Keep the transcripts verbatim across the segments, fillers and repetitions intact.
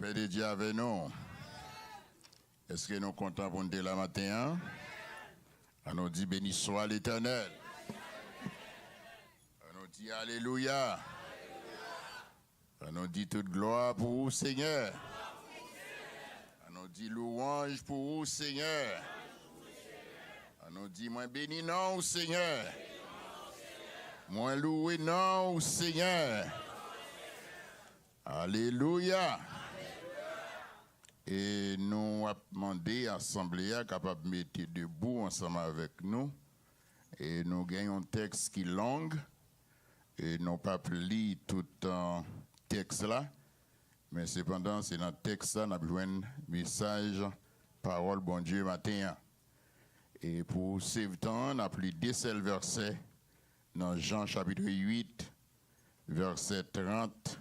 Lapè de Dye avè nou. Èske nou kontan pou n te la maten an? Ann nou di, Beni swa Letènèl. Ann nou di, Alelouya. Ann nou di, Tout glwa pou ou, Senyè. Ann nou di, Louwanj pou ou, Senyè. Ann nou di, Mwen beni non w, Senyè. Mwen louwe non w, Senyè. Alelouya. E nou ap mande asanble a kapab mete debou ansanm avèk nou. E nou gen yon tèks ki long. E nou p ap li tout, uh, tèks la. Men sepandan, se nan tèks la n ap jwenn mesaj pawòl Bondye maten an. E pou save tan an, n ap li de sèl vèsè nan Jan chapit uit, vèsè trant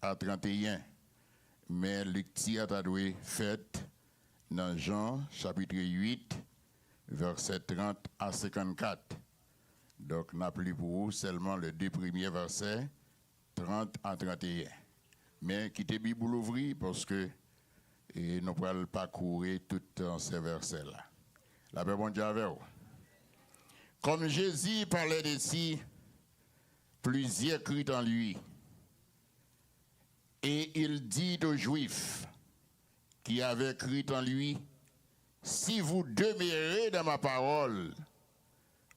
a trannteyen. Men lekti a ta dwe fèt nan Jan chapit uit, vèsè trant a senkannkat. Donk, n ap li pou ou sèlman le de premye vèsè, trant a trannteyen. Men kite Bib ou louvri, paske, e, nou pral pakouri tout, uh, se vèsè la. Lapè Bondye avè w. Comme Jésus parlait ainsi, plusieurs crurent en lui. Et il dit aux Juifs qui avaient cru en lui, Si vous demeurez dans ma parole,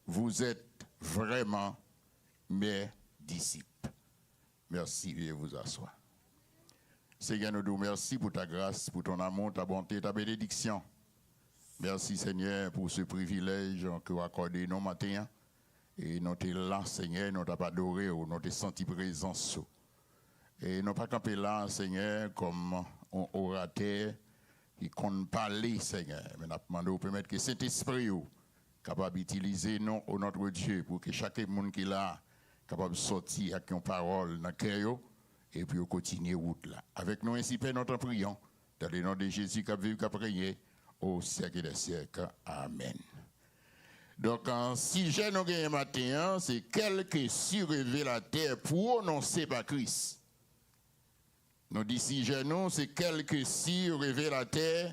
vous êtes vraiment mes disciples. Merci, veuillez vous asseoir. Seigneur, nous disons merci pour ta grâce, pour ton amour, ta bonté, ta bénédiction. Merci, Seigneur, pour ce privilège que vous accordez nous matin. E nou te la, Senyè, nou t ap adore w, nou te santi prezans ou. E nou pa kanpe la, Senyè, kòm yon oratè ki konn pale, Senyè, men n ap mande w pèmèt ke Sentespri w kapab itilize nou, o notre Dieu, pou ke chak moun ki la kapab sòti ak yon pawòl nan kè yo, epi yo kontinye wout la. Avèk nou ensi, Pè, nou t'en prions, dans le nom de Jésus k ap viv, k ap renye au siècle des siècles. Amen. Donk, an, sijè nou genyen maten an, se Quelques cris révélateurs prononcés par Christ. Nou di sijè nou, se Quelques cris révélateurs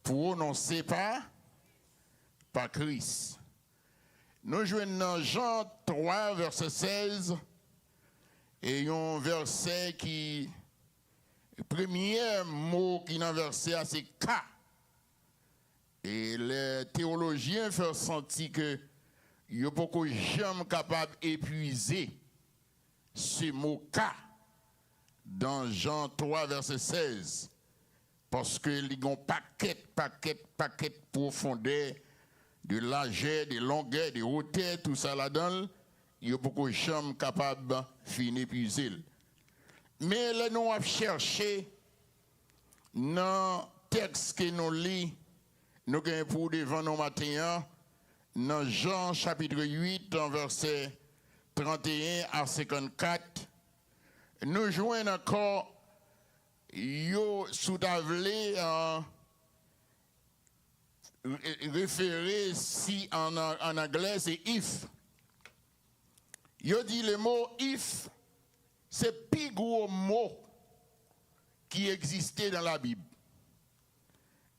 prononcés par, par Christ. Nou jwenn nan Jan twa, vèsè sèz, e yon vèsè ki, premye mo ki nan vèsè a, se K. E lè teyolojyen fè santi ke yo poko janm kapab epuize se mo K dan Jan twa, vèsè sèz, paske li gen yon pakèt, pakèt, pakèt pwofondè, de lajè, de longè, de wotè, tou sa ladan l, yo poko janm kapab fin epuize l. Men lè nou ap chèche nan tèks ke nou li, nou gen pou devan nou maten an, nan Jan chapit uit, an vèsè tranteyen a senkannkat, nou jwenn ankò yo, si w ta vle, an, re-, refere si an, an anglè se if. Yo di le mo if se pi gwo mo ki egziste nan Labib.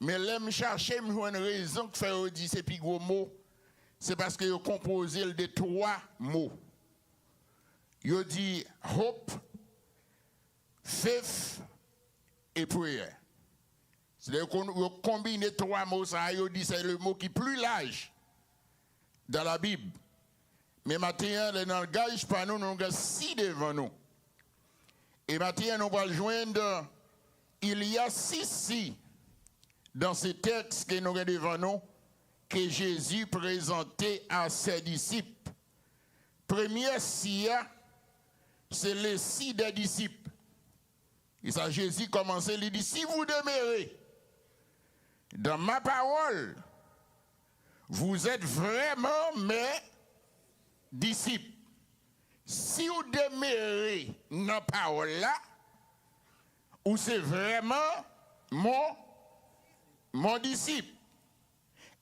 Men lè m chache, m jwenn rezon k fè yo di se pi gwo mo. Se paske yo konpoze l de twa mo. Yo di hope, faith e prayer. Se yo kon-, yo konbine twa mo sa a, yo di se le mo ki pli laj dans la Bible. Men maten an, nan langaj pa nou, nou gen si devan nou. E maten an, nou pral jwenn, il y a six si dans ce texte ke nou gen devan nou, que Jésus présentait à ses disciples. Premye si a, se le si des disciples. E sa Jezi kòmanse, li di, Si vous demeurez dans ma parole, vous êtes vraiment mes disciples. Si w demere nan pawòl la, ou se vrèman mon, mon disip.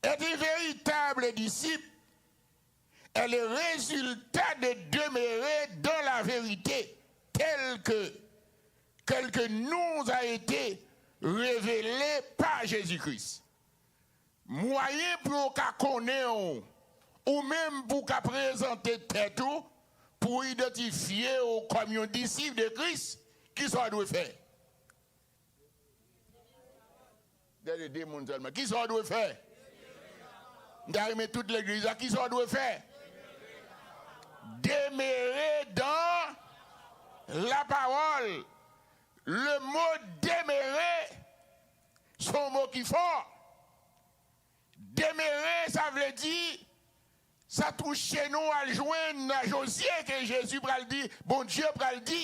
Être un véritable disciple est le résultat de demeurer dans la vérité telle que tel que nous a été révélé par Jésus-Christ. Mwayen pou yo ka konnen w, ou menm pou w ka prezante tèt ou, pou idantifye w kòm yon disip de Kris, kisa w dwe fè? Gade de moun sèlman. Kisa w dwe fè? M ta renmen tout legliz la. Kisa w dwe fè? Demere dan la pawòl. Le mo demere, se yon mo ki fò. Demere, sa vle di, sa touche nou al jwenn Jozye ke Jezi pral di, Bondye pral di,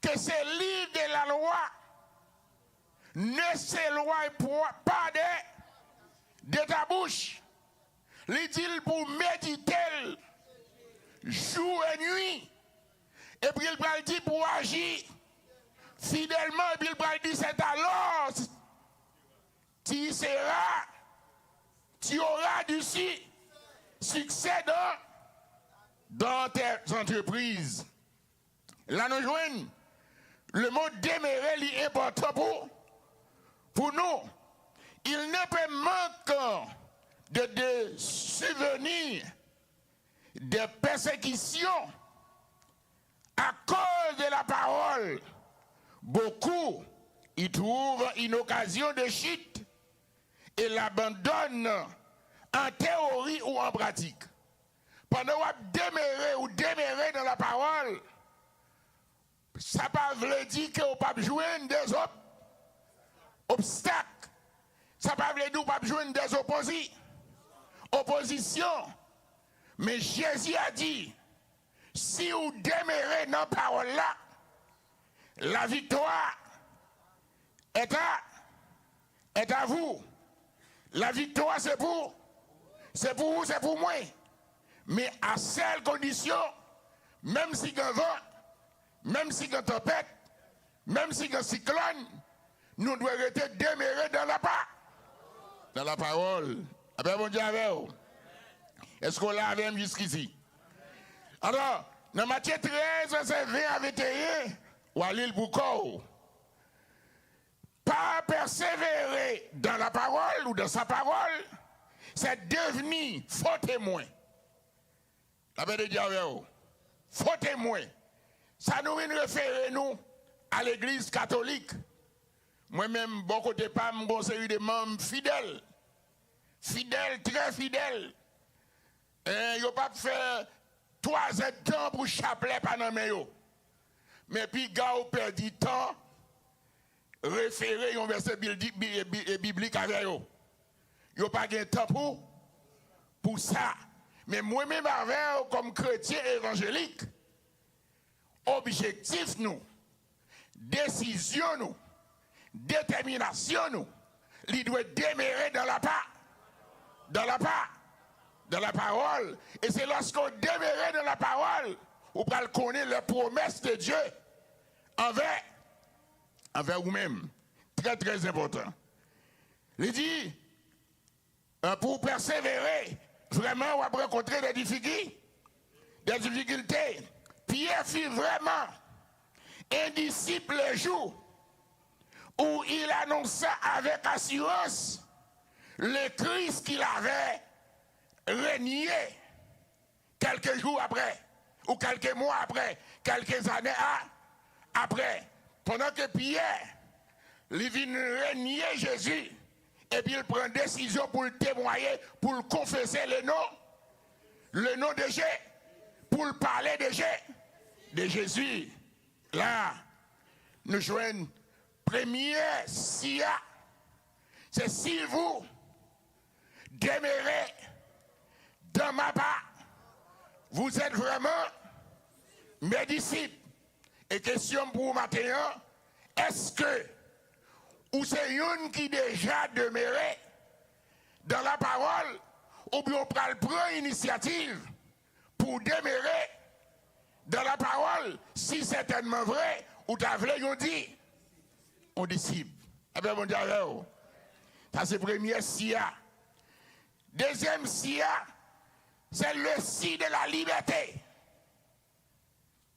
que ce livre de la loi ne s'éloigne pas de, de ta bouche. Li di l pou medite l jou e nwi. Epi l pral di pou aji fidèlman. Epi l pral di, c'est alors tu seras, tu auras du su-, succès dans, dans tes entreprises. La nou jwenn le mo demere, li enpòtan pou, pou nou. Il ne peut manquer de, de subvenir des persécutions à cause de la parole. Beaucoup y trouvent une occasion de chute et l'abandonnent en théorie ou en pratique. Pandan w ap demere ou demere nan lapawòl, sa pa vle di ke w p ap jwenn dezòb, obstak. Sa pa vle di w p ap jwenn dezopozi-, opozisyon. Men Jezi a di, si w demere nan pawòl la, la victoire est à, est à vous. La victoire, c'est pour, c'est pour vous, c'est pour moi. Men à seule condition, menm si gen van, menm si gen tanpèt, menm si gen siklòn, nou dwe rete demere dans la pa-, dans la parole. Lapè Bondye avè w. Èske w la avè m jiskisi? Alò, nan Matye trèz, vèsè ven a venteyen, w a li l pou kò w. Pas persévérer dans la parole ou dans sa parole, c'est devenir faux témoin. Lapè de Dye avè w. Fo temwen. Sa nou vin refere nou a legliz katolik. Mwen menm, bò kote pa m, m gon seri de manm fidèl. Fidèl, trè fidèl. En, yo p ap fè twa zèdtan pou chaplè pa nan men yo. Men piga w pèdi tan refere yon vèsè bildi-, bi-, bi-, biblik avè yo. Yo pa gen tan pou, pou sa. Men mwen menm avè w, kòm kretyen evanjelik, objektif nou, desizyon nou, detèminasyon nou, li dwe demere dans la pa-, dans la pa-, dans la parole. E se lòske w demere dans la parole, ou pral konnen les promesses de Dieu anvè, anvè ou menm. Trè, trè enpòtan. Li di, euh, pou w pèsevere, vrèman, w ap rankontre de difiki-, de difikilte. Pierre fut vraiment un disciple le jour où il annonça avec assurance le Christ qu'il avait renié. Kèlke jou aprè, ou kèlke mwa aprè, kèlke zane a, aprè, pandan ke Pyè, li vin renye Jezi, epi l pran desizyon pou l temwaye, pou l konfese le non, le non de Je, pou l pale de Je, de Jezi. La, nou jwenn premye si a. Se si vous demeurez dans ma pa-, vous êtes vraiment mes disciples. E kesyon m pou ou maten an, èske ou se youn ki deja demere dans la parole, oubyen w pral pran inisyativ pou w demere dans la parole, si sètènman vre, ou ta vle yon di-, yon disip. Apè Bondye avè w. Sa se premye si a. Dezyèm si a, se le si de la liberté.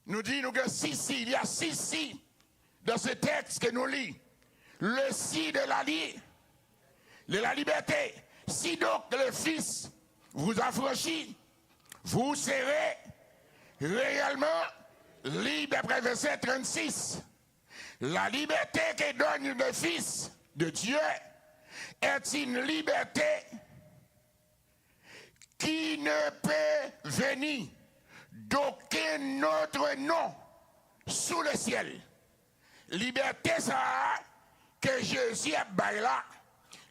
Nou di nou gen sis si, il y a six si. dans ce texte que nous lit, le si de la li-, de la liberté. Si donc le Fils vous affranchit, vous serez réellement libre, d'après verset trente-six. La liberté que donne le Fils de Dieu est une liberté qui ne peut venir d'aucun autre nom sous le ciel. Libète sa a ke Jezi ap bay la,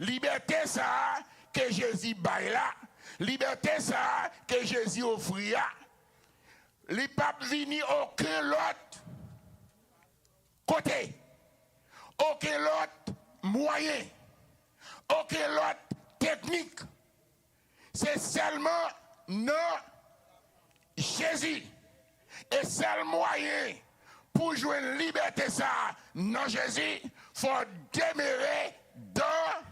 libète sa a ke Jezi bay la, libète sa a ke Jezi ofri a, li p ap vini okenn lòt kote, okenn lòt mwayen, okenn lòt teknik. Se sèlman nan Jezi. E sèl mwayen pou jwenn libète sa a nan Jezi, fò w demere dan,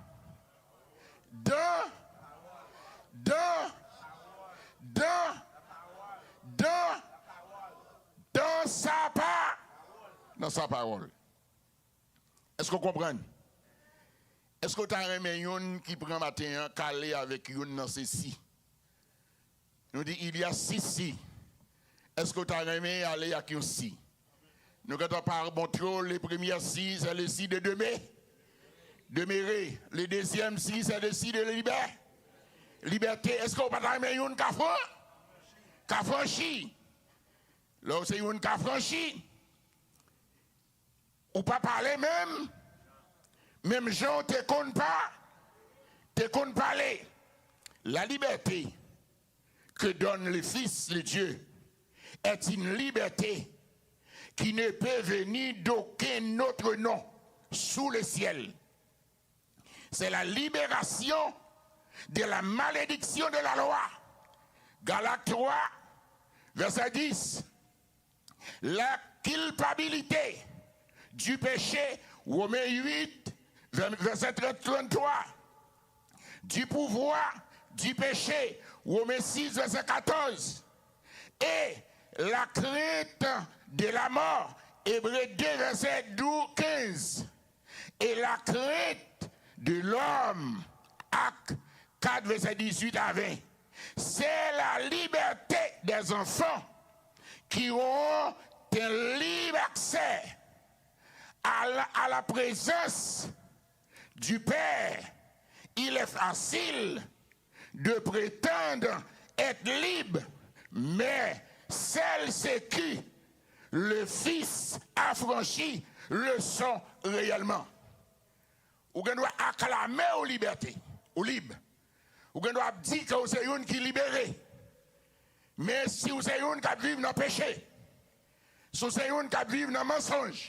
dan, dan, dan, dan, dan sa pa, nan sa pawòl. Èske w konprann? Èske w ta renmen youn ki pran maten an k ale avèk youn nan se si? Nou di, il y a six si. Èske w ta renmen ale ak yon si? Nou gentan pa montre w, le premye si, se le si de deme-, demere. Le dezyèm si, se le si de libè-, libète. Èske w pa ta renmen youn k afran-, k afranchi? Lè w se youn k afranchi, ou pa pale menm, menm jan w te konn pa, te konn pale. La liberté que donne le Fils de Dieu est une liberté qui ne peut venir d'aucun autre nom sous le ciel. C'est la libération de la malédiction de la loi. Galates trois, verset dix. La culpabilité du péché, Romains huit, ver-, verset trente, trente-trois. Du pouvoir du péché, Romains six, verset quatorze. Et la crainte de la mort, Hébreux deux, verset douze, quinze. Et la crainte de l'homme, Actes quatre, verset dix-huit à vingt. C'est la liberté des enfants qui ont un libre accès à la, à la présence du Père. Il est facile de prétendre être libre, mais seuls ceux qui le Fils affranchit le sont réellement. Ou gen dwa aklame w libète, ou lib. Ou gen dwa ap di ke w se youn ki libere. Men si w se youn k ap viv nan peche, si w se youn k ap viv nan mansonj,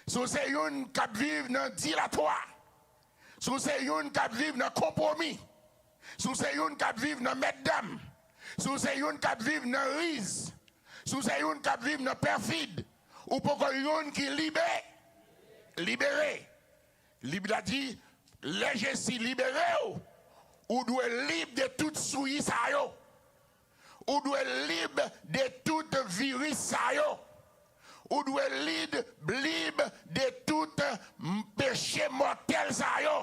si w se youn k ap viv nan dilatwa, si w se youn k ap viv nan konpwomi, si w se youn k ap viv nan mètdam, si w se youn k ap viv nan riz, si w se youn k ap viv nan pèfid, ou poko youn ki libe, libere. Bib la di, lè Jezi libere w, ou dwe lib de tout souyi sa yo. Ou dwe lib de tout viris sa yo. Ou dwe lib, lib de tout, m, peche mòtèl sa yo.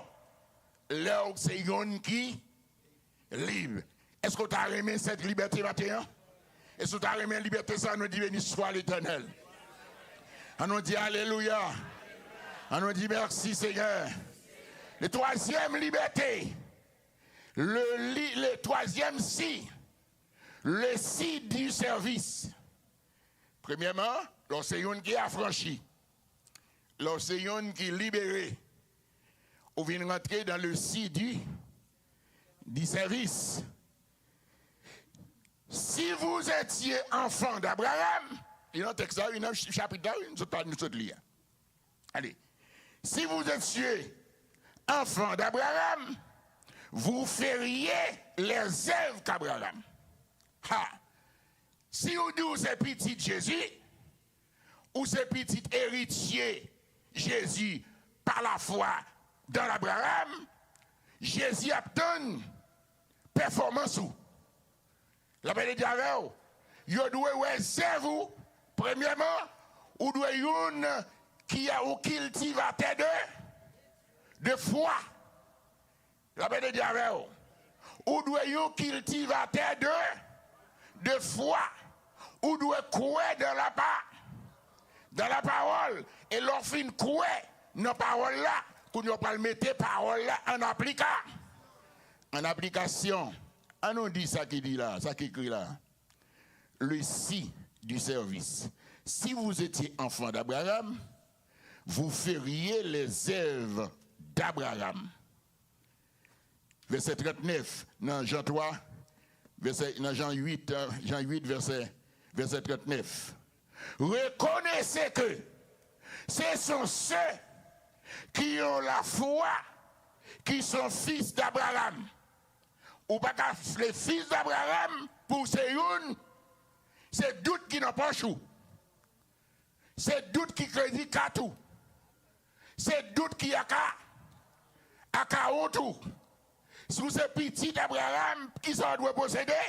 Lè w se youn ki lib. Èske w ta renmen sèt libète maten an? Èske w ta renmen libète sa? Annou di, beni swa Letènèl. Annou di, alelouya. Annou di, mèsi, Senyè. Le twazyèm libète. Le li-, le twazyèm si. Le si du service. Premyèman, lè w se youn ki afranchi, lè w se youn ki libere, ou vin rantre dans le si du, du service. Si vous étiez enfant d'Abraham, li nan tèks la, wi, nan ch-, chapit la, wi, nou sot pa, nou sot li a. Allez. Si vous étiez enfant d'Abraham, vous feriez les œuvres qu'Abraham. Ha! Si w di w se pitit Jezi, ou se pitit eritye Jezi pa lafwa dan Abraham, Jezi ap tann pèfòmans ou. L ap ede avè w. Yo dwe wè zèv ou. Premyèman, ou dwe youn qui est un cultivateur de, de foi. Lapè de Dye avè w. Ou dwe yon kiltivatè de, de fwa. Ou dwe kwè dans la pa, dans la parole. E lè w fin kwè nan pawòl la, kounye a w pral mete pawòl la an aplika, an aplikasyon. An nou di sa ki di la, sa ki ekri la. Le si du service. Si vous étiez enfant d'Abraham, vous feriez les œuvres d'Abraham. Vèsè trannèf nan Jan twa, vèsè, nan Jan uit, Jan uit, vèsè, vèsè trannèf. Reconnaissez que ce sont ceux qui ont la foi qui sont fils d'Abraham. Ou pa ka le fils d'Abraham pou se youn, se dout ki nan pòch ou. Se dout ki kredi kat ou. Se dout ki aka, akawont ou. Si w se pitit Abraham, kisa w dwe posede?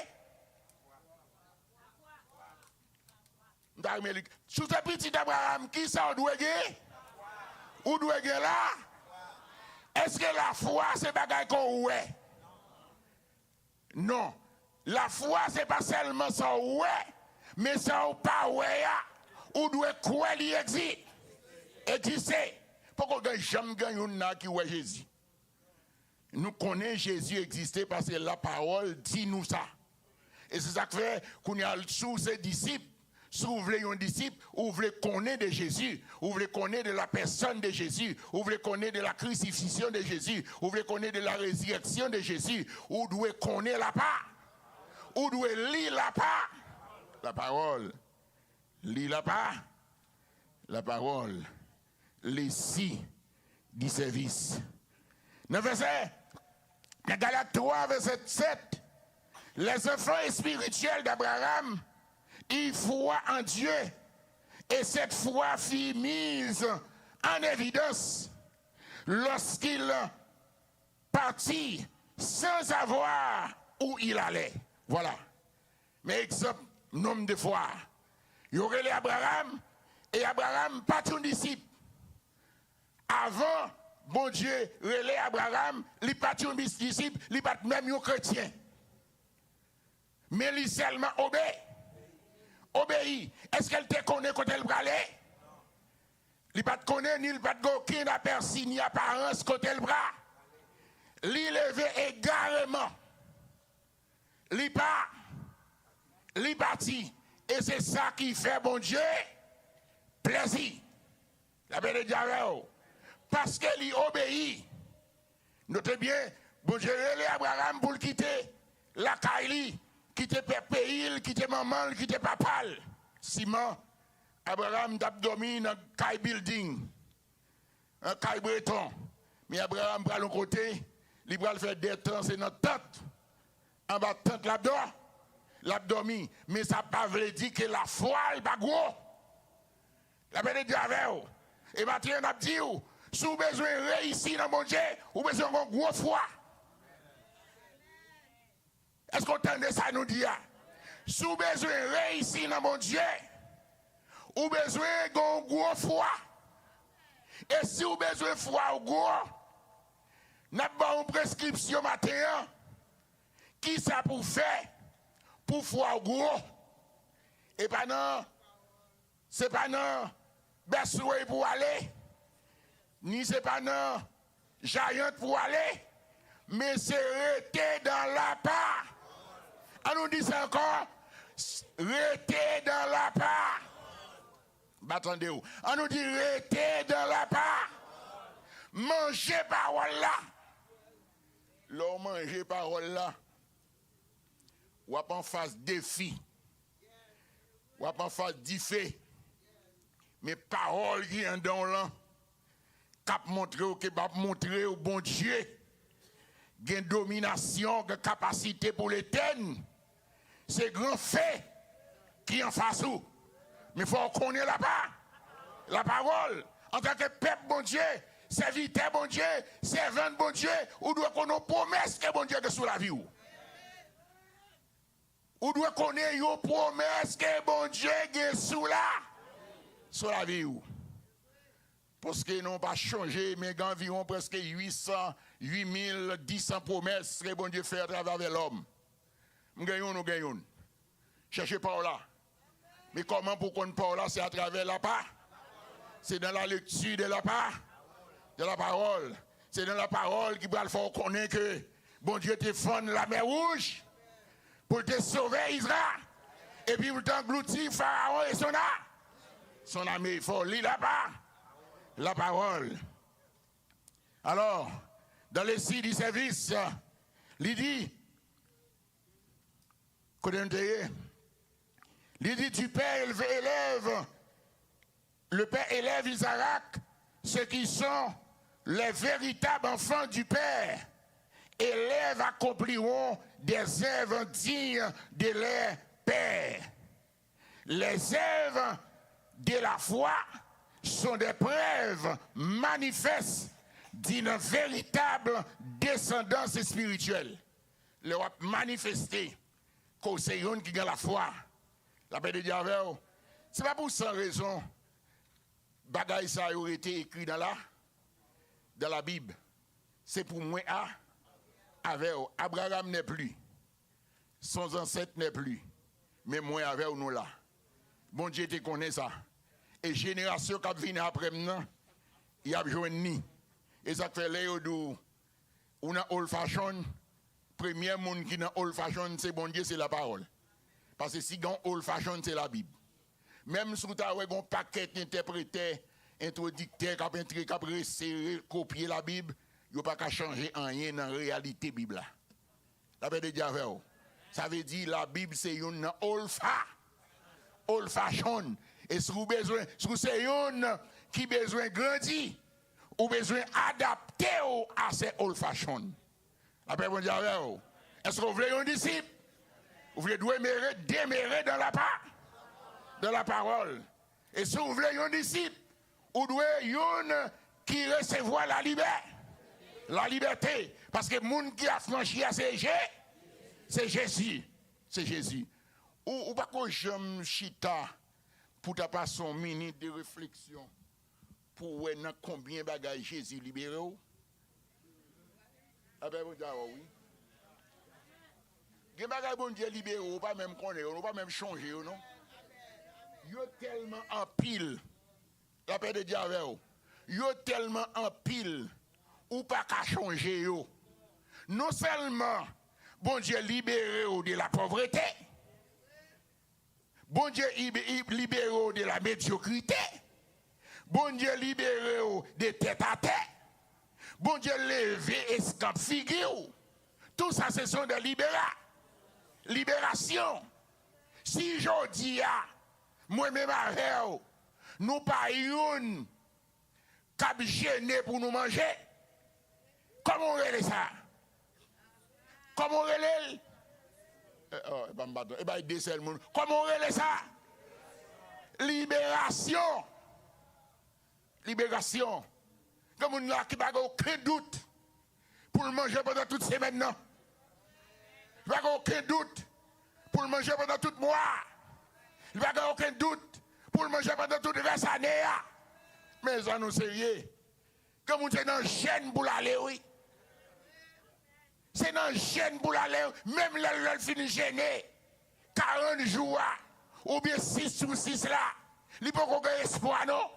M ta renmen li. Si w se pitit Abraham, kisa w dwe gen? Ou dwe gen la. Èske lafwa se bagay ke w wè? Non. Lafwa se pa sèlman sa w wè, men sa w pa wè a, ou dwe kwè li egzi-, egziste. Poko gen janm gen youn nan ki wè Jezi. Nou konnen Jezi egziste paske lapawòl di nou sa. E se sa k fè, kounye a, si w se disip, si w vle yon disip, ou vle konnen de Jezi, ou vle konnen de la personne de Jésus, ou vle konnen de la crucifixion de Jésus, ou vle konnen de la résurrection de Jésus, ou dwe konnen lapa. Ou dwe li lapa. La parole. Li lapa. La parole. Lesi di sèvis. Nan vèsè, nan Galat twa, vèsè sèt, les enfants spirituels d'Abraham eurent foi en Dieu, et cette foi fut mise en évidence lorsqu'il partit sans savoir où il allait. Voilà. Men egzanp nonm de fwa a. Yo rele Abraram, e Abraram pa t yon disip. Avan Bondye rele Abraram, li pa t yon dis-, disip, li pa t menm yon kretyen. Men li sèlman obe-, obeyi. Èske l te konnen kote l prale? Li pa t konnen, ni li pa t gen okenn apèsi, ni aparans kote l pra-, li leve egareman. Li pa, li pati. E se sa ki fè Bondye plèzi. Lapè de Dye avè w. Paske li obeyi. Note byen, Bondye rele Abraram pou l kite lakay li, kite pè-, peyi l, kite manman l, kite papa l. Siman, Abraram t ap dòmi nan kay bilding, nan kay breton. Men Abraram pral yon kote, li pral fè de tan, se nan tant. Anba tant l ap dò-, l ap dòmi. Men sa pa vle di ke lafwa l pa gwo. Lapè de Dye avè w. E maten an, n ap di w, si w bezwen reyisi nan Bondye, ou bezwen gen yon gwo fwa. Èske w tande sa nou di a? Si w bezwen reyisi nan Bondye, ou bezwen gen yon gwo fwa. E si w bezwen fwa w gwo, n ap ba w yon preskripsyon maten an. Kisa pou w fè pou fwa w gwo? E pa nan, se pa nan Best Way pou w ale, ni se pa nan Giant pou w ale, men se rete dans la pa-. An nou di sa ankò, s-, rete dans la pa-. M pa tande w. An nou di, rete dans la pa-. Manje pawòl la. Lè w manje pawòl la, w ap anfas defi. W ap anfas dife. Men pawòl ki anndan w lan k ap montre w ke, m ap montre w Bondye gen dominasyon, gen kapasite pou l etenn. Se gran fe ki anfas ou. Men fò w konnen lapa-, lapawòl. Antanke pèp Bondye, sèvitè Bondye, sèvant Bondye, ou dwe konnen yon pwomès ke Bondye gen sou lavi w. Ou dwe konnen yon pwomès ke Bondye gen sou la, sou lavi w. Paske nou pa chonje, men gen anviwon prèske uit san, uit mil, dis san pwomès ke Bondye fè atravè lòm. M gen youn, ou gen youn. Chèche pa w la. Men kòman pou w konn pa w la? Se atravè lapa. Se dans la lecture de la pa, de la parole. Se dans la parole ki pral fè w konnen ke Bondye te fann Lamè Wouj pou l te sove Izra, epi pou l te anglouti Farawon e son a, son ame. Fò w li lapa, la parole. Alors, dans le site du service, li di, kote nou te ye? Li di, du Père élève, élève, le Père élève Isaac, ceux qui sont les véritables enfants du Père, élèves accompliront des œuvres dignes de leur Père. Les œuvres de la foi sont des preuves manifestes d'une véritable descendance spirituelle. Lè w ap manifeste ke w se youn ki gen lafwa, lapè de Dye avè w. Se pa pou san rezon bagay sa yo rete ekri nan la, dans la Bible. Se pou mwen a, avè w. Abraham n'est plus. Son zansèt n'est plus. Men mwen avè w, nou la. Bondye te konnen sa. E jenerasyon k ap vini apre m nan, y ap jwenn ni. E sa k fè lè yo di w, ou nan old fashion, premyè moun ki nan old fashion se Bondye, se lapawòl. Paske si gen old fashion, se Labib. Menm si w ta wè gen yon pakèt entèpretè, entwodiktè k ap entre, k ap resere kopye Labib, yo pa ka chanje anyen nan reyalite Bib la. Lapè de Dye avè w. Sa vle di Labib se youn nan old fa, old fashion. E si w bezwen, si w se youn ki bezwen grandi, ou bezwen adapte w a se old fashion. Lapè Bondye avè w. Èske w vle yon disip? Ou vle demere, demere dans la pa, dans la parole. E si w vle yon disip, ou dwe youn ki resevwa lalibè, lalibète. Paske moun ki afranchi a, se Je, se Jezi. Se Jezi. Ou, ou pa ko janm chita pou ta pase yon minit de refleksyon pou w wè nan konbyen bagay Jezi libere w? Apre Bondye avè w, wi. Gen bagay Bondye libere w, ou pa menm konnen yo, ou pa menm chonje yo, non. Yo tèlman anpil. Lapè de Dye avè w. Yo tèlman anpil, ou pa ka chonje yo. Non sèlman Bondye libere w de la pòvrete, Bondye i-, i-, libere w de la medyokrite. Bondye libere w de tèt atè. Bondye leve eskanp figi w. Tout ça, ce sont des libéra-, libération. Si jodi a, mwen menm avè w, nou pa youn k ap jene pou nou manje. Kòman w rele sa? Kòman w rele l? Eh, oh, e pa m, padon. E bay de sèl moun. Kòman w rele sa? Liberasyon. Liberasyon. Gen moun la ki pa gen okenn dout pou l manje pandan tout semèn nan. Li pa gen okenn dout pou l manje pandan tout mwa a. Li pa gen okenn dout pou l manje pandan tout rès ane a. Men zòt nou serye. Gen moun se nan jèn pou l ale, wi. Se nan jèn pou l ale, menm lè, lè l fin jene karant jou a, oubyen sis sou sis la, li poko gen espwa, non.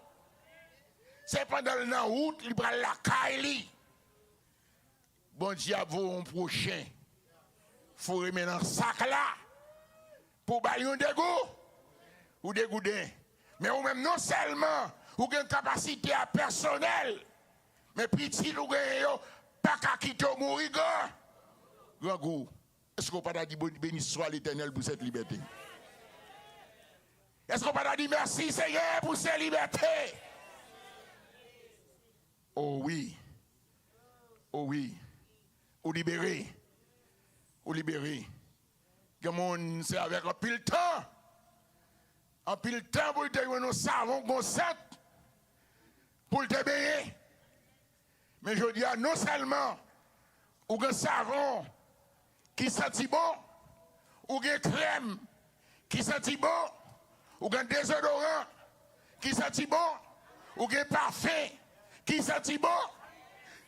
Se pandan l nan wout, li pral lakay li. Bondye ap voye yon pwochen foure men nan sak la pou w ba l yon degou. Ou degouden. Men ou menm, non sèlman ou gen kapasite a pèsonèl, men pitit ou genyen yo pa ka kite w mouri gran, grangou. Èske w pa ta di, "Béni soit l'Éternel pour cette liberté"? Èske w pa ta di, "Mèsi, Senyè, pou se libète"? O wi. O wi. Ou libere. Ou libere. Gen moun, se avèk anpil tan. Anpil tan pou l te jwenn yon savon, yon sant pou l te benyen. Men jodi a, non sèlman ou gen savon ki santi bon, ou gen krèm ki santi bon, ou gen dezodoran ki santi bon, Ou gen pafen ki santi bon.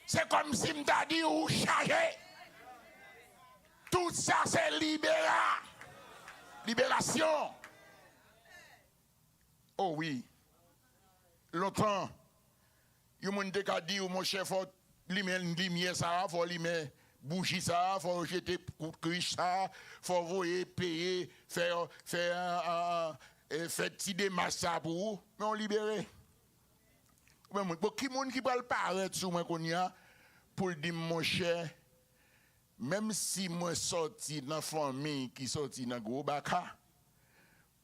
Se kòmsi m ta di ou chaje. Tout sa se libera. Liberasyon. O wi. Lontan, yon moun te ka di w, monchè, fò w limen limyè sa a, fò w limen bouji sa a, fò w jete kout krich sa a, fò w voye peye, fè, fè, an, an, an, e, fè ti demach sa a pou ou. Men w libere. Ou menm, bon, ki moun ki pral parèt sou mwen kounye a pou l di m, monchè, menm si mwen sòti nan fanmi ki sòti nan gwo baka,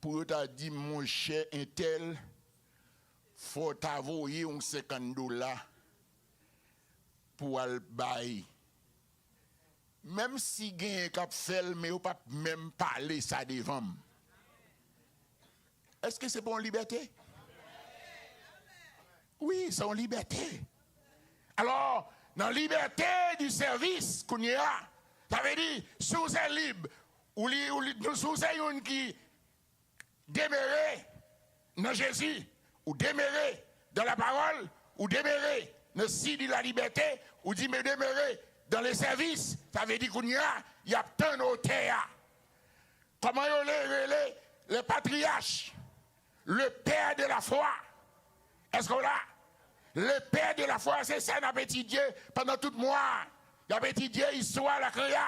pou yo ta di m, monchè, entèl, fò w ta voye yon senkant dola pou w al bay. Menm si genyen k ap fè l, men yo p ap menm pale sa devan m. Èske se pa yon libète? Wi, se yon libète. Alò, nan libète di sèvis, kounye a, sa vle di, si w se lib, ou li, ou li, si w se youn ki demere nan Jezi, ou demere dans la parole, ou demere nan si de la liberté, ou di, me demere dans le service, sa vle di kounye a, y ap tann otè a. Kòman yo le rele le patriyach, le pè de la fwa? Èske w la? Le pè de la fwa, se sa n ap etidye pandan tout mwa a. Y ap etidye istwa lakreya,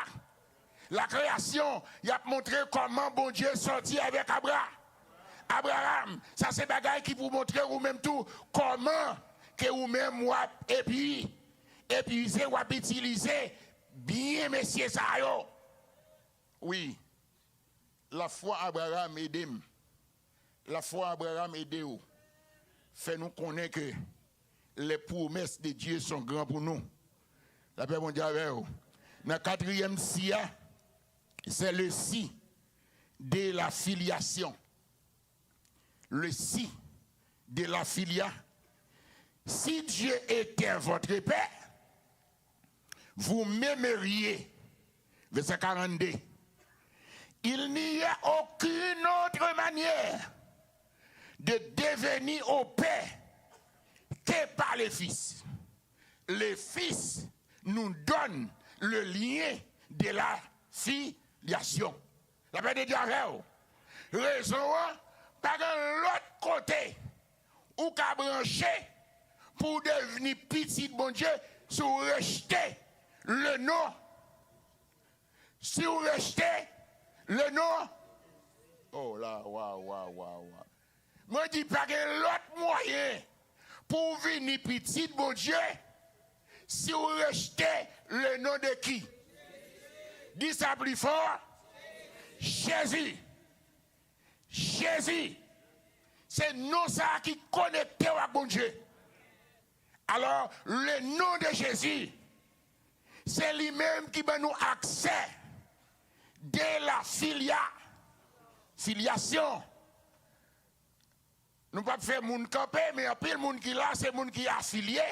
lakreyasyon. Y ap montre kòman Bondye sòti avèk Abra, Abraram. Sa se bagay ki pou montre ou menm tou kòman ke ou menm w ap epi, epize, w ap itilize byen mesye sa yo. Wi. Lafwa Abraram ede m. Lafwa Abraram ede w. Fè nou konnen ke les promesses de Dieu sont grandes pour nous. Lapè Bondye avè w. Nan katriyèm si a, c'est le si de la filiation. Le si de la filia. Si Dieu était votre père, vous m'aimeriez. Verset quarante-deux. Il n'y a aucune autre manière de devenir au Père que par le Fils. Le Fils nous donne le lien de la filiation. Lapè de Dye avè w. Rezon an, pa gen lòt kote ou ka branche pou w devni pitit Bondye si w rejte le non. Si w rejte le non. Oh la, wa, wa, wa, wa. Mwen di, pa gen lòt mwayen pou w vini pitit Bondye si w rejte le non de ki? Di sa pli fò. Jezi. Jezi. Se non sa a ki konekte w ak Bondye. Alò, le non de Jezi, se li menm ki ban nou aksè de la filia, filyasyon. Nou p ap fè moun kanpe, men anpil moun ki la, se moun ki afilye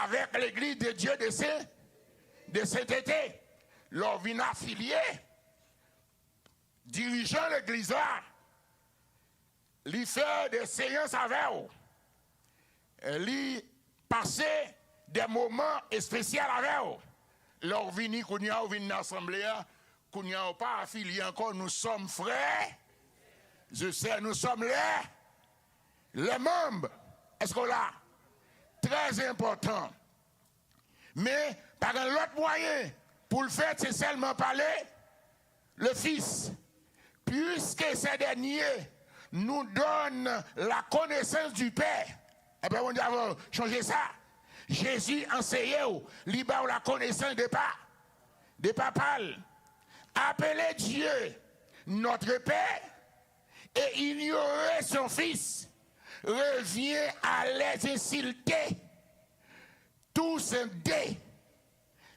avèk Legliz de Dye de Sen, de Sentete. Lè w vin afilye, dirijan legliz la, li fè de seyans avè w. Li pase de moman espesyal avè w. Lè w vini, kounye a, w vin nan asanble a, kounye a, w pa afilye ankò, nous sommes frères et sœurs, nous sommes les, les membres. Èske w la? Trè enpòtan. Men, pa gen lòt mwayen pou l fèt, se sèlman pa le, le Fils. Puisque ces derniers nous donnent la connaissance du Père. Apre Bondye avè w, chonje sa. Jezi anseye w, li ba w la connaissance de pa, de Papa l. Appeler Dieu notre Père et ignorer son Fils revient à les insulter. Tous deux.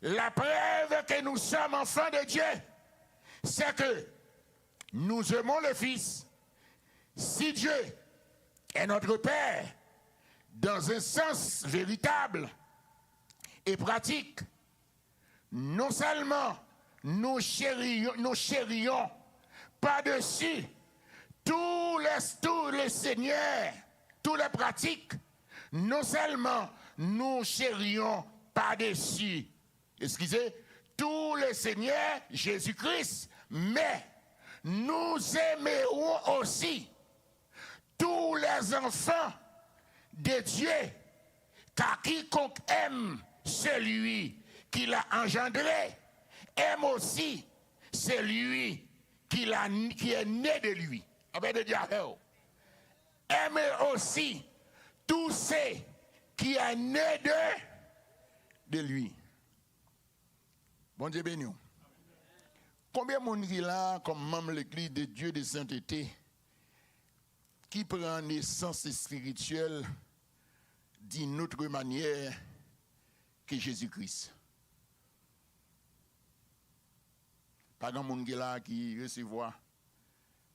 La preuve que nous sommes enfants de Dieu, c'est que nous aimons le Fils. Si Dieu est notre Père, dans un sens véritable et pratique, non seulement nous chérions, nous chérions par-dessus tous les, tous les seigneurs, tous les pratiques, Non seulement nous serions par-dessus, excusez, tout le Seigneur Jésus-Christ, mais nous aimerons aussi tous les enfants de Dieu, car quiconque aime celui qui l'a engendré aime aussi celui qui, l'a, qui est né de lui. Lapè de Dye avè w. Aime aussi tous ceux qui est né de, de lui. Bondye beni w. Konbyen moun ki la kòm manm Legliz de Dye de Sentete ki pran nesans espirityèl d'une autre manière que Jésus-Christ? Pa gen moun ki la ki resevwa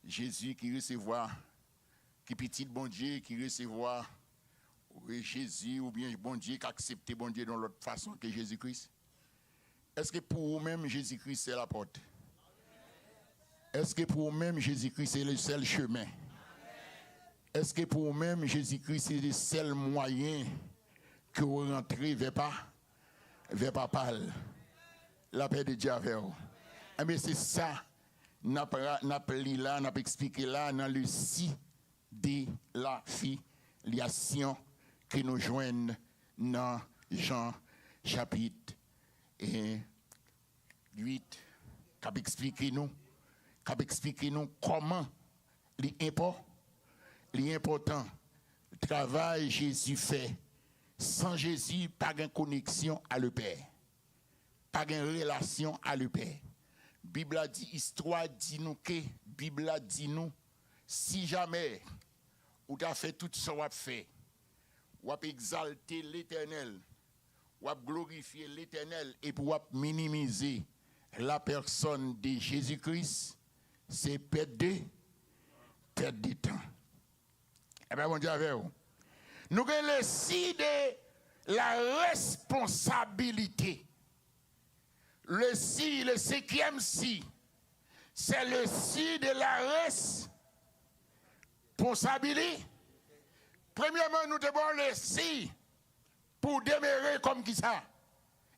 Jezi, ki resevwa, ki pitit Bondye, ki resevwa, wi, Jezi, oubyen Bondye, ki aksepte Bondye yon lòt fason ke Jezi Kris? Èske pou ou menm, Jezi Kris se lapòt? Èske pou ou menm, Jezi Kris se le sèl chemen? Èske pou ou menm, Jezi Kris se le sèl mwayen ke w rantre vè pa, vè Papa l? Lapè de Dye avè w. Enben, se sa n ap ra-, n ap li la, n ap eksplike la nan le si de la filyasyon ke nou jwenn nan Jan chapit, e, uit, k ap eksplike nou, k ap eksplike nou kòman li enpò-, li enpòtan. Travay Jezi fè, san Jezi, pa gen koneksyon a Lepè. Pa gen relasyon a Lepè. Bib la di, istwa di nou ke, Bib la di nou, si jamè ou ta fè tout sa w ap fè, w ap egzalte Letènèl, w ap glorifye Letènèl, epi w ap minimize la personne de Jésus-Christ, se pèt de, pèt de tan. Enben, Bondye avè w. Nou gen le si de la responsabilité. Le si, le cinquième si, c'est le si de la responsabilité. Premyèman, nou te ba w le si pou w demere kòm kisa?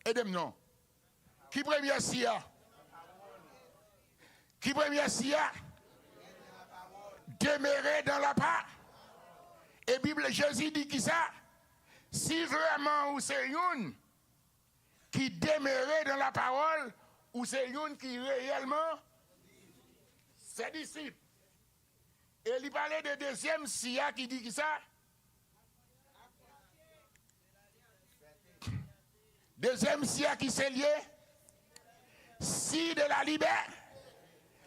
Ede m non. Ki premye si a? Ki premye si a? Demere dan la pa. E Bib, Jezi di kisa? Si vrèman ou se youn ki demere dan la pawòl, ou se youn ki reyèlman se disip. E li pale de dezyèm si a ki di kisa? Dezyèm si a ki se li ye? Si de la libè.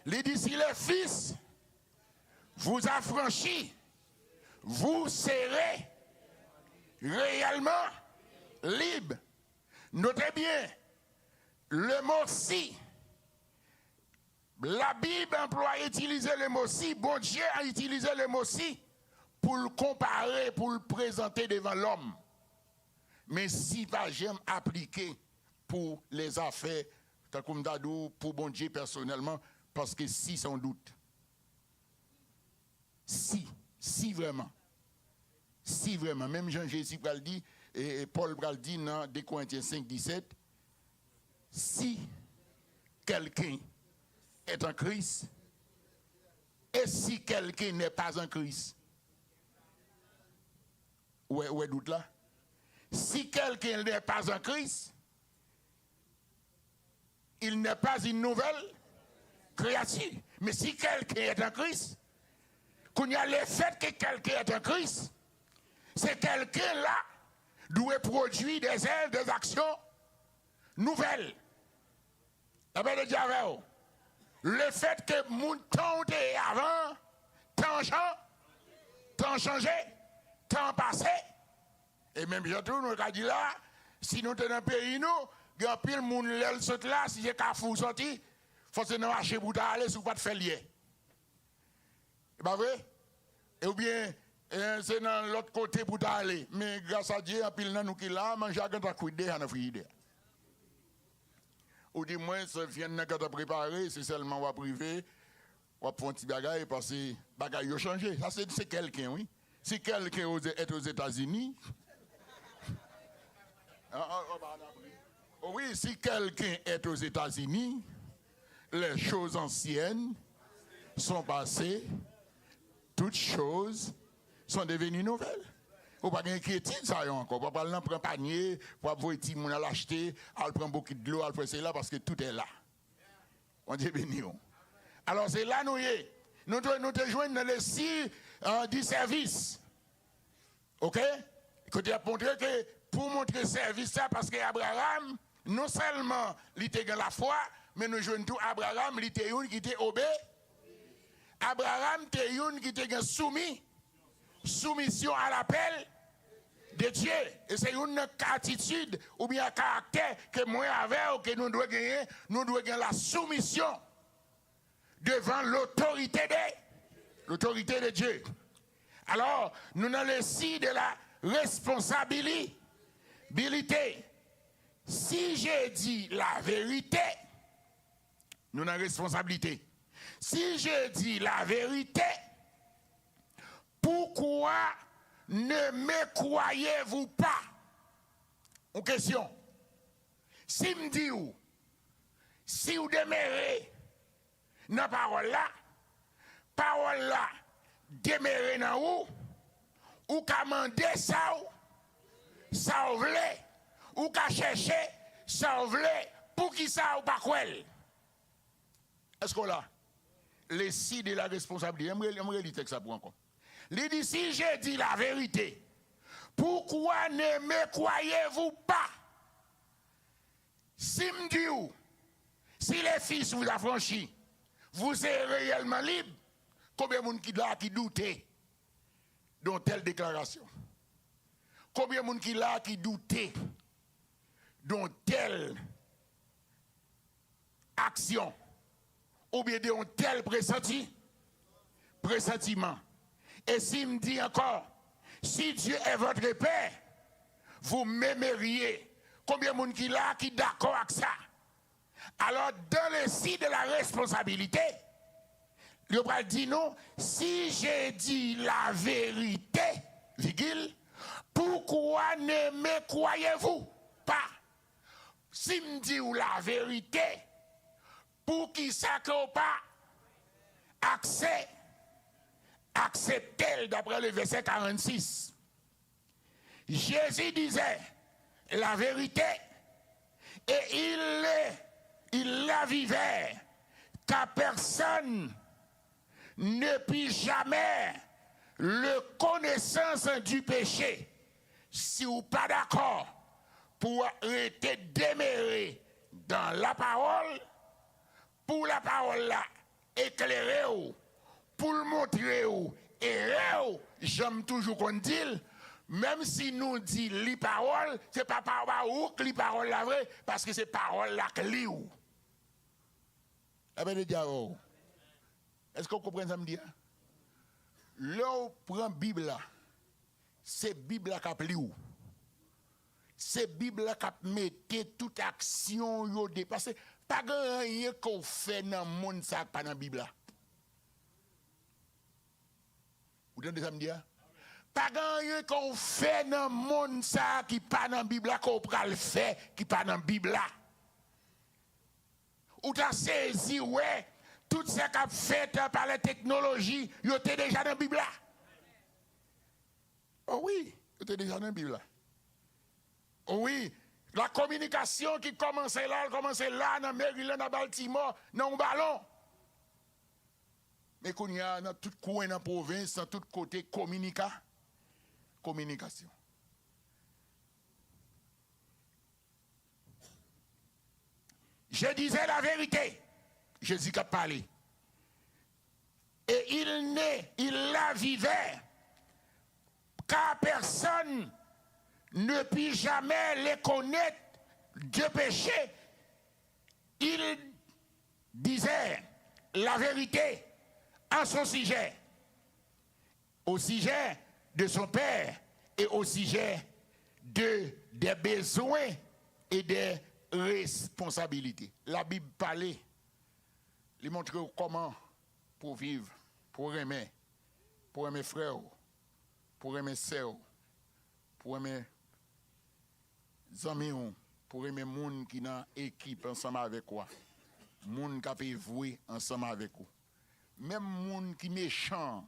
Li di, si le Fils vous affranchit, vous serez réellement libre. Notez bien, le mot si. Labib anplwaye, itilize le mo si, Bondye a itilize le mo si pou l konpare, pou l prezante devan lòm. Men si pa janm aplike pou lèzafè, tankou m ta di w, pou Bondye pèsonèlman, paske si se yon dout. Si, si vrèman. Si vrèman. Menm jan Jezi pral di, e, e Pòl pral di nan de Korentyen senk disèt, si quelqu'un est en Christ, et si quelqu'un n'est pas en Christ? Ou wè, ou wè dout la? Si quelqu'un n'est pas en Christ, il n'est pas une nouvelle créature. Mais si quelqu'un est en Christ, kounye a, le fait que quelqu'un est en Christ, se kèlken la dwe pwodui des œuvres, des actions nouvelles. Lapè de Dye avè w. Le fait que moun tan w te ye avan, tan chan-, tan chanje, tan pase. E menm jan tou, nou ka di la, si nou te nan peyi nou, gen anpil moun, lè l sot la, si se Kafou w sòti, fò se nan mache pou w ta ale si w pa t fè l yè. E pa vre? E oubyen, e, se nan lòt kote pou w ta ale. Men gras a Dye, anpil nan nou ki la, manje a gentan kwit deja nan frijidè. Ou di mwen, se vyann nan gentan prepare, se sèlman w ap rive, w ap fè yon ti bagay, paske bagay yo chanje. Sa se, se kèlken, wi. Si quelqu'un aux- est aux États-Unis, ah, ah, ah, bah, on a pris. Oh oui, si quelqu'un est aux États-Unis, les choses anciennes sont passées, toutes choses sont devenues nouvelles. Ou pa gen enkyetid sa yo ankò. Ou pa pral nan pran panye, pou ap voye timoun al achte, al pran bokit dlo, al fè sela, paske tout est là. Bondye beni w. Alò, se la nou ye. Nou te, nou te jwenn nan lesi, euh, du service. Oke? Kote y ap montre ke pou montre sèvis la, paske Abraram, non sèlman li te gen lafwa, men nou jwenn tou Abraram, li te youn ki te obe. Abraram te youn ki te gen soumi. Soumission à l'appel de Dieu. E se youn nan atitid oubyen karaktè ke mwen avè w, ke nou dwe genyen, nou dwe gen la soumission devant l'autorité de, l'autorité de Dieu. Alors, nou nan lesi de la responsabilité. Si je dis la vérité, nou nan responsablite. Si je dis la vérité, pourquoi ne me croyez-vous pas? Yon kesyon. Si m di w, si w demere nan pawòl la, pawòl la demere nan ou, ou ka mande sa w, sa w vle, ou ka chèche sa w vle, poukisa ou pa kwè l? Èske w la? Lesi de la responsabilité. Ann m reli, ann m reli tèks la pou ankò. Li di, si je dis la vérité, pourquoi ne me croyez-vous pas? Si m di w, si le Fils vous affranchit, vous serez réellement libre, konbyen moun ki la ki doute de yon tèl deklarasyon? Konbyen moun ki la ki doute de yon tèl aksyon oubyen de yon tèl presanti, presantiman? E si m di ankò, si Dieu est votre père, vous m'aimeriez. Konbyen moun ki la ki dakò ak sa? Alò, dans le signe de la responsabilité, yo pral di nou, si je dis la vérité, virgule, pourquoi ne me croyez-vous pas? Si m di w laverite, poukisa ke w pa akse-, aksepte l, daprè le verset quarante-six? Jésus disait la vérité et il le, il la vivait, car personne ne put jamais le connaissance du péché. Si w pa dakò pou w rete demere dans la parole, pou lapawòl la eklere w, pou l montre w erè w, jan m toujou konn di l, menm si nou di li pawòl, se pa pa, pa ou k li pawòl la vre, paske se pawòl la k li w. Lapè de Dye avè w. Èske w konprann sa m di a? Lè w pran Bib la, se Bib la k ap li w. Se Bib la k ap mete tout aksyon w yo de. Paske pa gen anyen ke w fè nan monn sa a k pa nan Bib la. Ou tande sa m di a? Pa gen anyen ke w fè nan monn sa a ki pa nan Bib la, ke w pral fè ki pa nan Bib la. Ou ta sezi wè tout sa k ap fèt pa lè teknoloji, yo te deja nan Bib la. O wi, yo te deja nan Bib la. O wi, la kominikasyon ki kòmanse la, l kòmanse la nan Maryland, a Baltimore, nan yon balon. Men kounye a, nan tout kwen nan pwovens, nan tout kote, kominika-, kominikasyon. Je disais la vérité. Jezi k ap pale. Et il ne, il la vivait, car personne ne put jamais le connaître de péché. Il disait la vérité en son sujet, au sujet de son père et au sujet de, des besoins et des responsabilités. Labib pale, li montre w kòman pou w viv, pou w renmen, pou w renmen frè w, pou renmen sè w, pou renmen zanmi w, pou renmen moun ki nan ekip ansanm avèk ou a, moun k ap evwe ansanm avèk ou. Menm moun ki mechan an,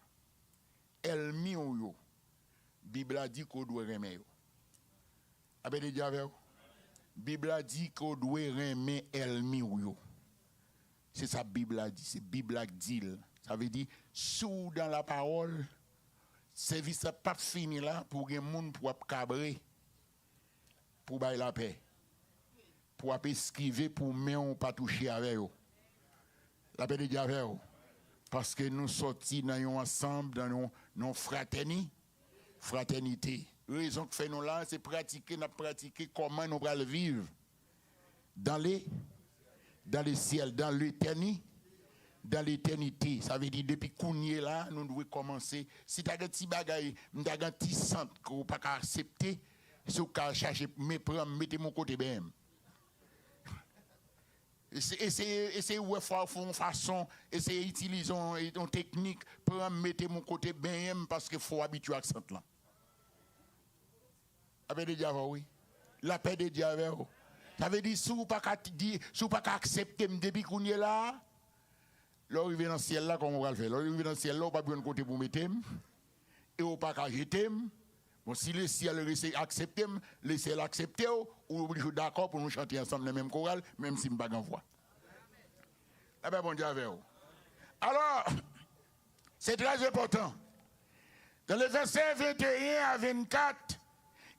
ènmi w yo, Bib la di ke w dwe renmen yo. Lapè de Dye avè w. Bib la di ke w dwe renmen ènmi w yo. Se sa Bib la di, se Bib la k di l. Sa vle di, si w dan lapawòl, sèvis la p ap fini la pou w gen moun pou w ap kabre, pou w bay lapè, pou w ap eskive, pou men w pa touche avè yo. Lapè de Dye avè w. Paske nou sòti nan yon ansanm, nan yon, nan yon fratèni, fratènite. Rezon k fè nou la, se pratike n ap pratike kòman nou pral viv dans le, dans le ciel, dans l'éterni-, dans l'éternité. Sa vle di, depi kounye la, nou dwe kòmanse. Si ta gen ti bagay, m ta gen ti sant ke w pa ka aksepte, si w ka chache, men pran m, mete m yon kote, benyen m. Ese-, eseye, eseye wè fwa w fè yon fason, eseye itilize yon, yon teknik, pran m, mete m yon kote, benyen m, paske fò w abitye ak sant lan. Lapè de Dye avè w, wi. Lapè de Dye avè w. Sa vle di, si w pa ka t-, di, si w pa ka aksepte m depi kounye la, lè w rive nan syèl la, kòman w pral fè? Lè w rive nan syèl la, w p ap jwenn kote pou w mete m, e w pa ka jete m. Bon, si lesyèl rese aksepte m, lesyèl aksepte w, ou oblije dakò pou nou chante ansanm nan menm koral, menm si m pa gen vwa. Lapè Bondye avè w. Alò, c'est très important. Dans les versets vingt et un à vingt-quatre,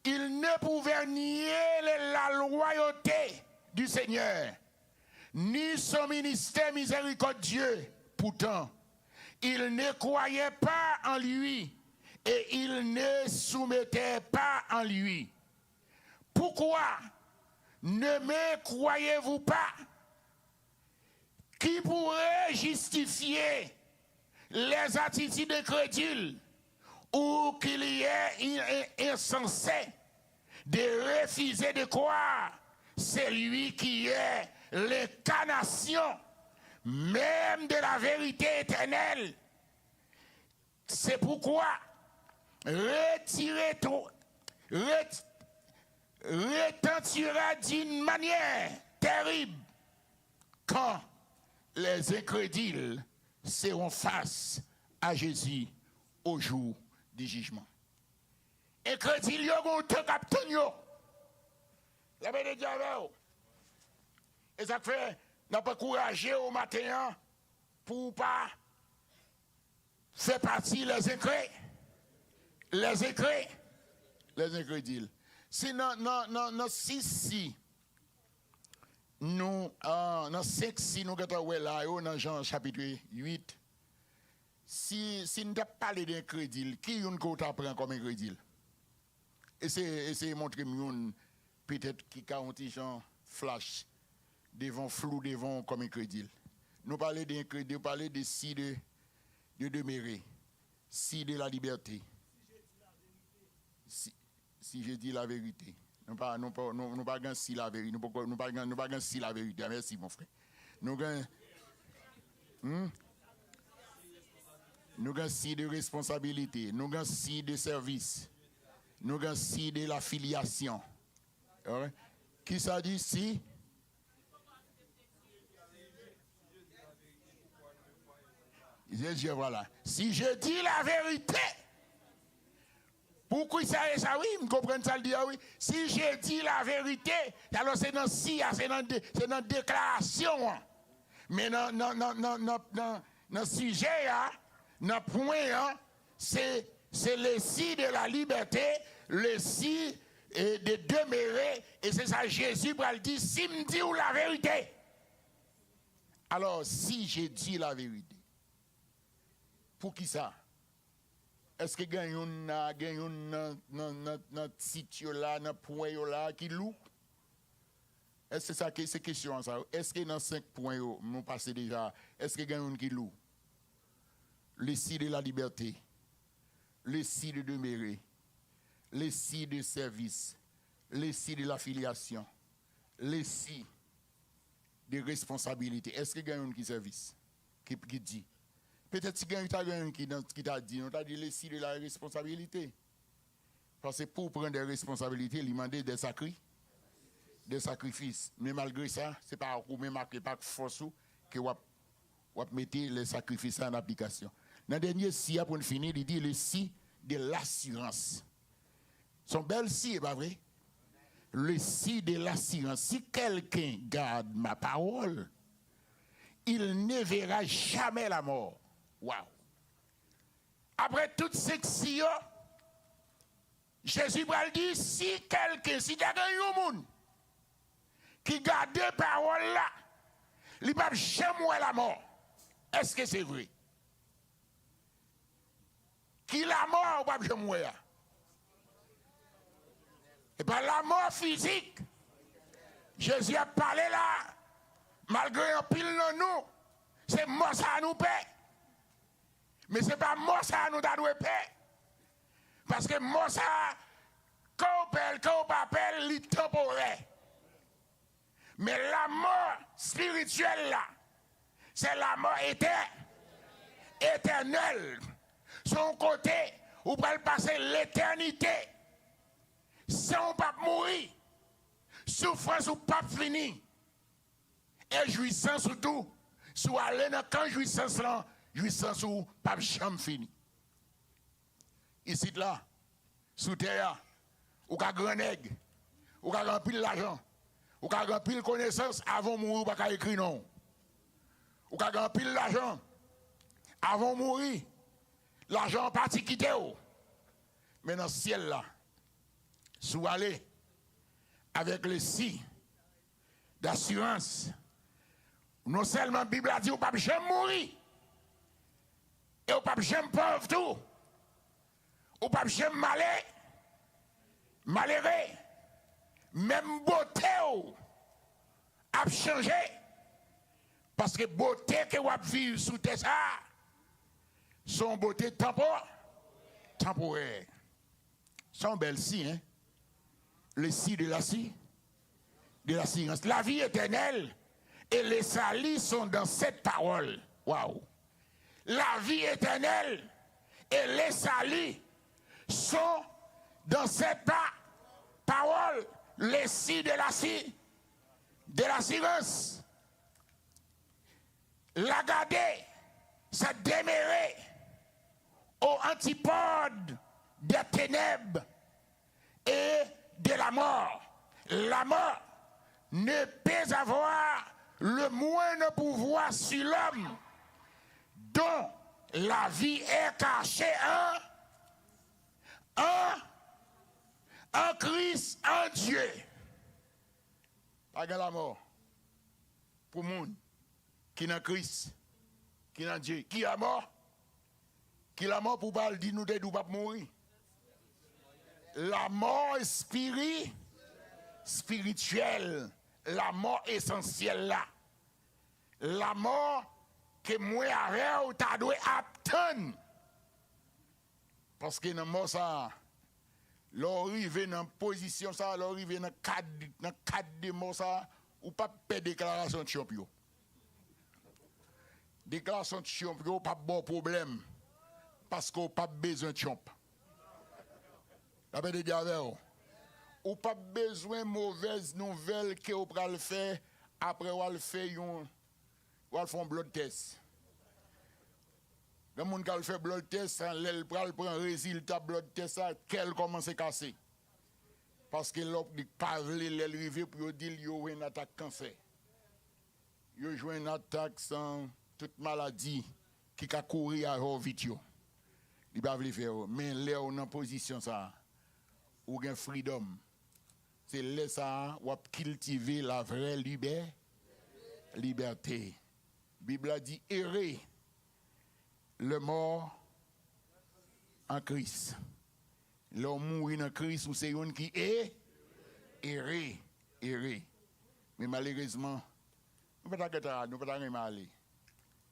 il ne pouvait nier les- la loyauté du Seigneur, ni son ministère miséricordieux. Pourtant, il ne croyait pas en lui et il ne soumettait pas en lui. Pourquoi ne me croyez-vous pas? Qui pourrait justifier les attitudes incrédules ou qu'il y ait in- in- insensé de refuser de croire celui qui est l'incarnation même de la vérité éternelle? C'est pourquoi retirez to- ret- retentira d'une manière terrible quand les incrédules seront face à Jésus au jour du jugement. Enkredil yo gen yon tan k ap tann yo. Lapè de Dye avè w. E sa k fè n ap ankouraje w maten an pou w pa fè pati les incré- les incré- les incrédiles. Si nan, nan, nan, nan sis si, nou, ah, nan senk si nou gentan wè la yo, nan Jan chapit uit, si, si n t ap pale de enkredil, ki youn ke w ta pran kòm enkredil? Eseye, eseye montre m youn, petèt, ki ka yon ti jan flash devan w, flou devan w kòm enkredil. Nou pale de enkredil, nou pale de si de, de demere, si de la libète. Si, si je di la verite. Nou pa, nou pa, nou, nou pa gen si la verite. Nou poko, nou pa gen, nou pa gen si la verite. Mèsi, mon frè. Nou gen, hmm? Nou gen si de responsabilite. Nou gen si de sèvis. Nou gen si de lafilyasyon. Alright? Kisa di si? Je, je, voilà. Si je dis la vérité, pou ki sa e sa, wi, m konprann sa l di a, wi. Si je dis la vérité, alò se nan si a, se nan de- se nan deklarasyon an. Men nan, nan, nan, nan, nan, nan, nan sijè a, nan pwen an, se, se le si de la libète, le si, e, de demere, e se sa Jezi pral di, si m di w laverite. Alò, si je di laverite, poukisa? Èske gen youn nan, gen youn nan, nan, nan, nan tit yo la, nan pwen yo la ki lou? Èske sa ke, se kesyon an sa? Èske nan senk pwen yo nou pase deja, èske gen youn ki lou? Le si de la libète, le si de demere, le si de sèvis, le si de lafilyasyon, le si de responsabilite. Èske gen youn ki sèvis? Ki, ki di? Petèt si gen, ta gen youn ki, nan, ki ta di, nou ta di le si de la responsabilite. Paske pou w pran de responsabilite, li mande de sakri, de sakrifis. Men malgre sa, se pa ak ou menm ak, e pa ak fòs ou ke w ap, w ap mete le sakrifis la an aplikasyon. Nan dènye si a, pou n fini, li di le si de lasirans. Se yon bèl si, e pa vre? Le si de lasirans. Si quelqu'un garde ma parole, il ne verra jamais la mort. Waw! Apre tout senk si yo, Jezi pral di, si kèlken, si ta gen yon moun ki gade pawòl la, li p ap janm wè lamò. Èske se vre? Ki lamò ou p ap janm wè a? E pa lamò fizik. Jezi ap pale la, malgre anpil nan nou, se mò sa a nou pè. Men se pa mò sa a nou ta dwe pè. Paske mò sa a, ke w pè l, ke w pa pè l, li tanporè. Men lamò espirityèl la, se lamò etè-, etènèl. Se yon kote ou pral pase letènite san w p ap mouri. Soufrans ou p ap fini. E jwisans ou tou, si w ale nan kan jwisans lan, jwisans ou p ap janm fini. Isit la, sou tè a, ou ka grannèg, ou ka gen anpil lajan, ou ka gen anpil konesans, avan w mouri, ou pa ka ekri non w. Ou ka gen anpil lajan, avan w mouri, lajan an pati kite w. Men nan syèl la, si w ale avèk le si dasirans, non sèlman Bib la di ou p ap janm mouri, e ou p ap janm pòv tou, ou p ap janm male-, malere, menm bote w ap chanje, paske bote ke w ap viv sou tè sa a, se yon bote tanpo-, tanporè. Se yon bèl si, en. Le si de la si, de l'assurance. La vie éternelle et le salut sont dans cette parole. Waw! La vie éternelle et le salut sont dans cette pa-, parole. Le si de la si, de l'assurance. L a gade, sa demere aux antipodes des ténèbres et de la mort. La mort ne peut avoir le moindre pouvoir sur l'homme dont la vie est cachée en, en, en Christ, en Dieu. Pa gen lamò pou moun ki nan Kris, ki nan Dye. Ki lamò? Ki lamò pou w pa al di nou te di w p ap mouri? Lamò espiri-, espirityèl, lamò esansyèl la. Lamò ke mwen avè w ta dwe ap tann. Paske nan mò sa a, lè w rive nan pozisyon sa a, lè w rive nan kad, nan kad de mò sa a, ou p ap pè deklarasyon Trump yo. Deklarasyon Trump yo p ap ba w pwoblèm, paske w p ap bezwen Trump. Lapè de Dye avè w. Ou p ap bezwen movèz nouvèl ke w pral fè apre w al fè yon, w al fè yon blood test. Gen moun k al fè blood test, lè l pral pran rezilta blood test la, kè l kòmanse kase. Paske lè w, li pa vle lè l rive pou yo di l yo jwenn atak kansè. Yo jwenn atak san tout maladi ki ka kouri avè w vit yo. Li pa vle fè yo. Men lè w nan pozisyon sa a, ou gen freedom. Se lè sa a w ap kiltive lavrè libè-, libète. Bib la di, ere le mort en Christ. Lè w mouri nan Kris, ou se youn ki e-, ere, ere. Men malerezman, nou pa ta gentan, nou pa ta renmen ale.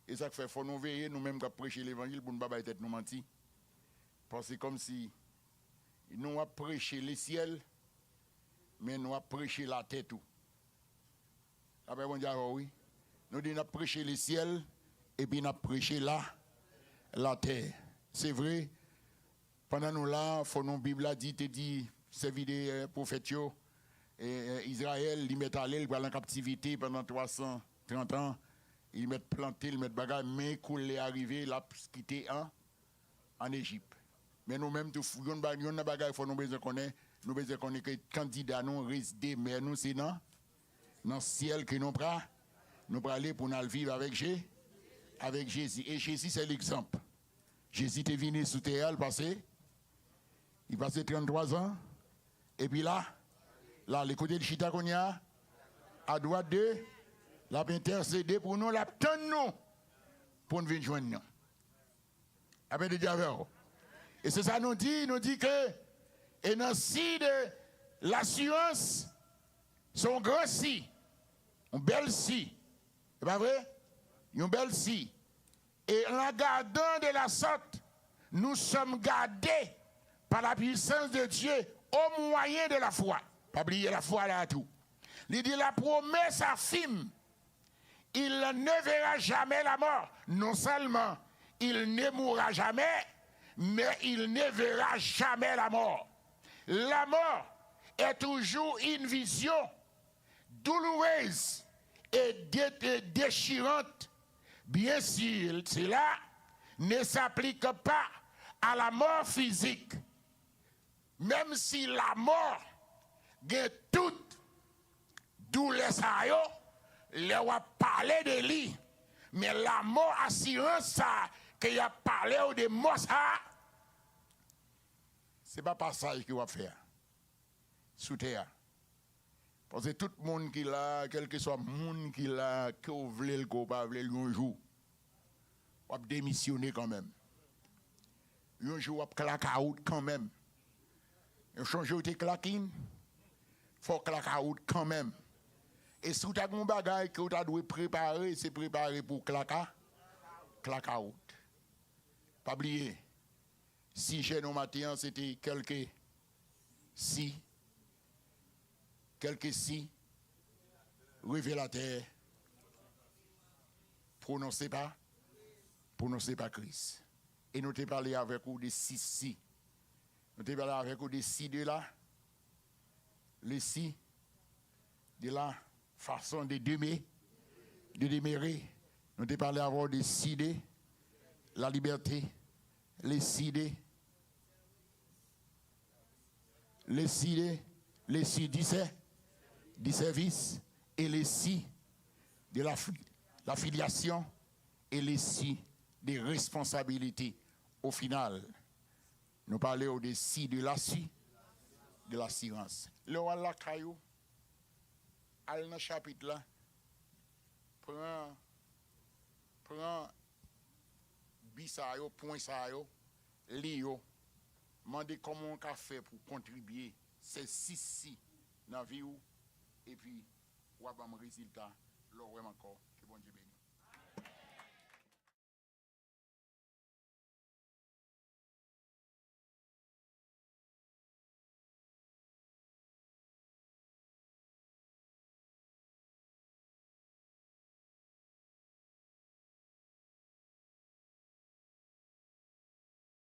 E sa k fè fò nou veye, nou menm k ap preche levanjil, pou nou pa bay tèt nou manti. Paske kòmsi nou ap preche lesyèl, men nou ap preche latè tou. Lapè Bondye avè w, wi. Nou di n ap preche lesyèl, epi n ap preche la, latè. Se vre, Pandan nou la, fò nou, Bib la di, te di, sèvi de, eh, pwofèt yo, eh, eh, Izrayèl, li mèt ale, li pral an kaptivite pandan twa san trant an, li mèt plante, li mèt bagay, men kou lè a rive, l ap kite an, an Ejip. Men nou menm tou, f-, youn ba-, youn nan bagay fò nou bezwen konnen, nou bezwen konnen ke kandida nou, res de mè nou, se nan, nan syèl ke nou pra-, nou prale pou n al viv avèk Je-, avèk Jezi. E Jezi, se legzanp. Jezi te vini sou tè a, l pase, li pase tranntwa zan, epi la, la, li kote l chita kounye a, adwat de, l ap entèsede pou nou, l ap tann nou, pou n vin jwenn nou. Amen, Bondye avè w. E se sa nou di, nou di ke, e nan si de lasirans, se yon gran si, yon bèl si. Se pa vre? Yon bèl si. Et en gardant de la sorte, nous sommes gardés par la puissance de Dieu au moyen de la foi. Pa bliye lafwa la tou. Li di la promesse a fim. Il ne verra jamais la mort. Non seulement il ne mourra jamais, mais il ne verra jamais la mort. La mort est toujours une vision douloureuse et dé-, et déchirante. Bien sûr, cela ne s'applique pas à la mort physique. Menm si lamò gen tout doulè sa yo, lè w ap pale de li, men lamò asirans sa ke y ap pale w de mò sa, se pa pasaj ke w ap fè a sou tè a. Paske tout moun ki la, kèlkeswa moun ki la, ke w vle l, ke w pa vle l, yon jou, w ap demisyone kanmenm. Yon jou, w ap klakawout kanmenm. Yo chonje w te klakin, fò w klakawout kanmenm. E si w ta gen yon bagay ke w ta dwe prepare, se prepare pou w klaka, klakawout. Pa bliye, sijè nou maten an, se te kèlke si, kèlke si revelatè pwononse pa, pwononse pa Kris. E nou te pale avèk ou de sis si. Nou te pale avèk ou de si de la, le si de la façon de demeurer, de demeurer. Nou te pale avè w de si de la liberté, le si de, le si de, le si du sè-, du service, et le si de la fi-, la filiation, et le si de responsabilité. Au final, nou pale w de si de lasi-, de lasirans. Lè w al lakay ou, al nan chapit la, pran, pran bi sa yo, pwen sa yo, li yo, mande kòman w ka fè pou kontribye se sis si nan vi w, epi w a ban m rezilta lè w wè m ankò. Ke Bondye beni.